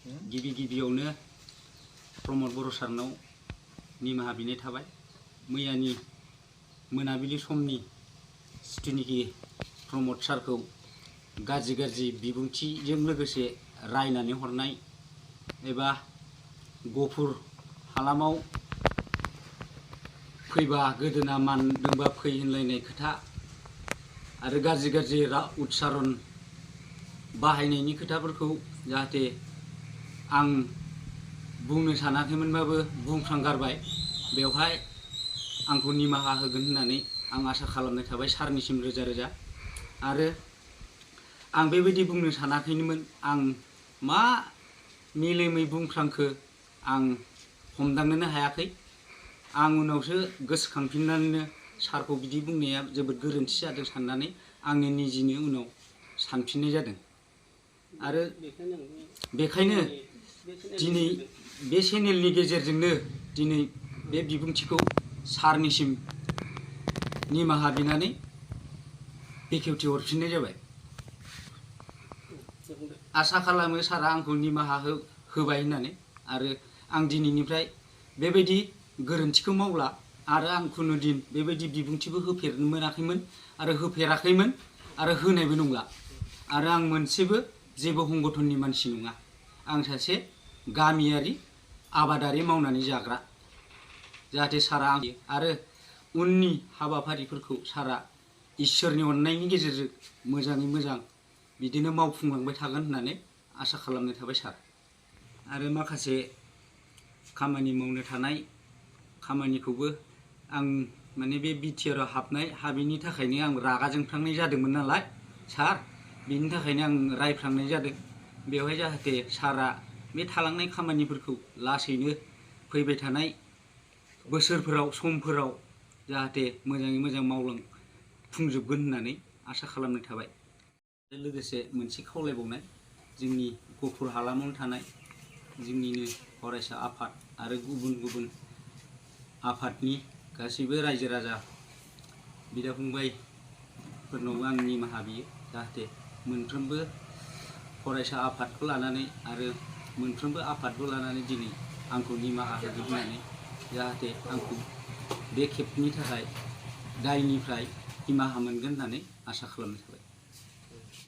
गिबियावनो प्रमद बर' सारनाव निमाहा बिनाय थाबाय। मैयानि मोनाबिलि समनि जिथुनिखि प्रमद सारखौ गाज्रि बिबुंथिजों लोगोसे रायनानै हरनाय एबा गफुर हालामाव फैबा गोदोना मानदोंबा फै होनलायनाय खोथा आरो गाज्रि उच्चारण बाहायनायनि खोथाफोरखौ जाहाथे आं बुंनो सानाखैमोनबाबो बुंफ्रांगारबाय। बेवहाय आंखौ निमाहा होगोन होननानै आं आसा खालामनाय थाबाय सारनिसिम रोजा आरो आं बेबायदि बुंनो सानाखैमोन। आं मा मेलेमै बुंफ्रांखो आं हमदांनोनो हायाखै। आं उनावसो गोसोखांफिननानैनो सारखौ बिदि बुंनाया जोबोद गोरोन्थि जादों साननानै आंनि निजिनो उनाव सानफिननाय जादों आरो बेखायनो दिनै बे चेनेलनि गेजेरजोंनो दिनै बे बिबुंथिखौ सारनिसिम निमाहा बिनानै बेखेवथि हरफिननाय जाबाय। आसा खालामो सारा आंखौ निमाहा होबाय होननानै आरो आं दिनैनिफ्राय बेबायदि गोरोन्थिखौ मावला आरो आं खुनुदिन बेबायदि बिबुंथिबो होफेरनो मोनाखैमोन आरो होफेराखैमोन आरो होनायबो नंला आरो आं मोनसेबो जेबो संगठननि मानसि नङा। आं सासे गामियारि आबादारि मावनानै जाग्रा। जाहाथे सारा आरो उननि हाबाफारिफोरखौ सारा इसोरनि अननायनि गेजेरजों मोजाङै मोजां बिदिनो मावफुंलांबाय थागोन होननानै आसा खालामनाय थाबाय सार। आरो माखासे खामानि मावनो थानाय खामानिखौबो आं माने बे बिटिआरआव हाबैनि थाखायनो आं रागा जोंफ्लांनाय जादोंमोन नालाय सार, बिनि थाखायनो आं रायफ्लांनाय जादों। बेवहाय जाहाथे सारा बे थालांनाय खामानिफोरखौ लासैनो फैबाय थानाय बोसोरफोराव समफोराव जाहाथे मोजाङै मोजां मावफुंजोबगोन होननानै आसा खालामनाय थाबाय। लोगोसे मोनसे खावलायबावनाय, जोंनि गफुर हालामाव थानाय जोंनिनो फरायसा आफाद आरो गुबुन आफादनि गासैबो रायजो राजा बिदा फंबायफोरनावबो आं निमाहा बियो। जाहाथे मोनफ्रोमबो फरायसा आफादखौ लानानै आरो मोनफ्रोमबो आफादखौ लानानै दिनै आंखौ निमाहा होगोन होननानै जाहाथे आंखौ बे खेबनि थाखाय दायनिफ्राय निमाहा मोनगोन होननानै आसा खालामनाय थाबाय।